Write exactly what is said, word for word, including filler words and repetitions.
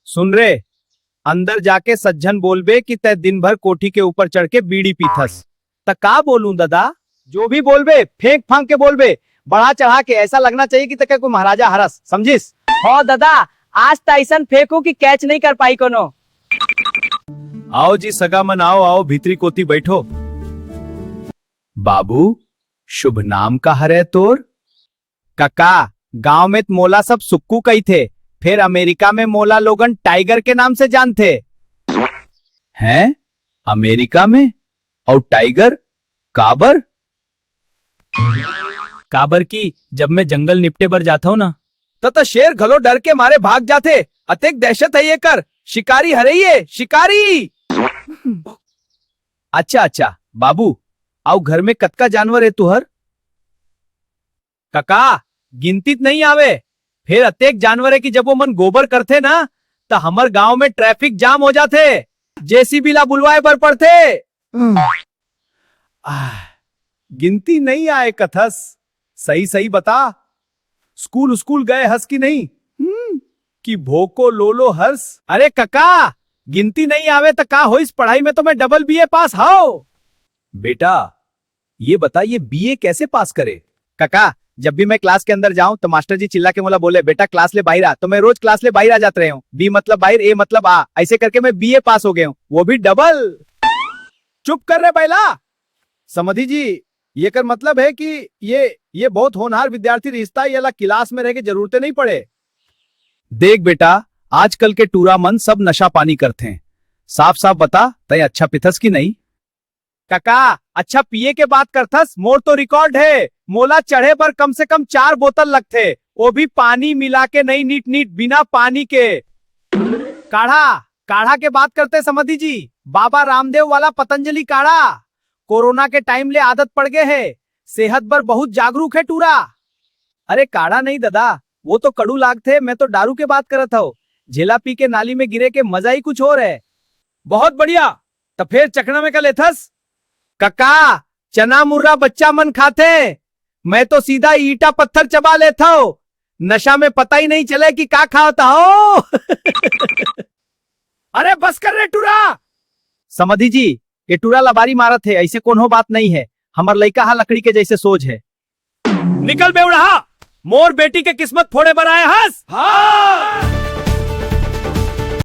सुन रे, अंदर जाके सज्जन बोलबे कि तै दिन भर कोठी के ऊपर चढ़ के बीड़ी पीथस। त का बोलूं ददा? जो भी बोलबे, फेंक फांक के बोलबे, बढ़ा चढ़ा के, ऐसा लगना चाहिए कि तके कोई महाराजा हरस, समझिस? हो ददा, आज त ऐसन फेंकू कि catch नहीं कर पाई कोनो। आओ जी सगा मन, आओ, आओ, भीतरी कोती बैठो। बाबू, शुभ नाम का हरे तोर? कका, गांव में त मोला सब सुक्कू कहिथे, फेर अमेरिका में मोला लोगन टाइगर के नाम से जानथे। हैं? अमेरिका में? अउ टाइगर? काबर? काबर कि जब मैं जंगल निपटे बर जाथव ना, त, त शेर घलो डर के मारे भाग जाथे। अतेक दहशत है ये कर, शिकारी हरे ये, शिकारी। अच्छा, अच्छा, बाबू, अउ घर में कतका जानवर है तुहर? कका, गिनती त नहीं आवे, फेर अतेक जानवर है कि जब वो मन गोबर करथे ना, त हमर गांव में traffic jam हो जाथे, जेसीबी ला बुलवाए बर पड़थे। आह, गिनती नहीं आए कथस, सही सही बता, स्कूल स्कूल गए हस कि नहीं? हम्म, कि भोको लोलो हर्ष? अरे कका, गिनती नहीं आवे त का होइस, पढ़ाई में तो मैं डबल बीए पास हव। बेटा, ये बता, ये बीए कैसे पास करे? कका, जब भी मैं क्लास के अंदर जाऊं तो मास्टर जी चिल्ला के मोला बोले, "बेटा क्लास ले बाहर आ," तो मैं रोज क्लास ले बाहर आ जात रहे हूँ। बी मतलब बाहर, ए मतलब आ, ऐसे करके मैं बीए पास हो गया हूँ, वो भी डबल। चुप कर रे बैला। समधी जी, ये कर मतलब है कि ये ये बहुत होनहार विद्यार्थी रिहिस त ये ला क्लास में रह के जरूरते नहीं पड़े। देख बेटा, आजकल के टूरा मन सब नशा पानी करथे। साफ साफ बता, तय अच्छा पिथस कि नहीं? कका, अच्छा पिए के बात करथस, मोर तो रिकॉर्ड है, मोला चढ़े बर कम से कम चार बोतल लगथे, वो भी पानी मिला के नहीं, नीट नीट बिना पानी के। काढ़ा, काढ़ा के बात करते समधी जी, बाबा रामदेव वाला पतंजलि काढ़ा। कोरोना के टाइम ले आदत पड़ गए है, सेहत बर बहुत जागरूक है टूरा। अरे काढ़ा नहीं ददा, वो तो कड़ू लागथे, मैं तो दारू के बात करत हव। झेला पी के नाली में गिरे के मजा ही कुछ और है। बहुत बढ़िया। त फेर चखना में का लेथस? कका, चना मुर्रा बच्चा मन खाथे, मैं तो सीधा ईटा पत्थर चबा लेथव। नशा में पता ही नहीं चले कि का खावत हव। अरे बस कर रे टूरा। समधी जी, ये टूरा लबारी मारत है, ऐसे कोनो बात नहीं है। हमर लइका हा लकड़ी के जैसे सोझ है। निकल बेवड़हा, मोर बेटी के किस्मत फोड़े बर आए हस। हाँ।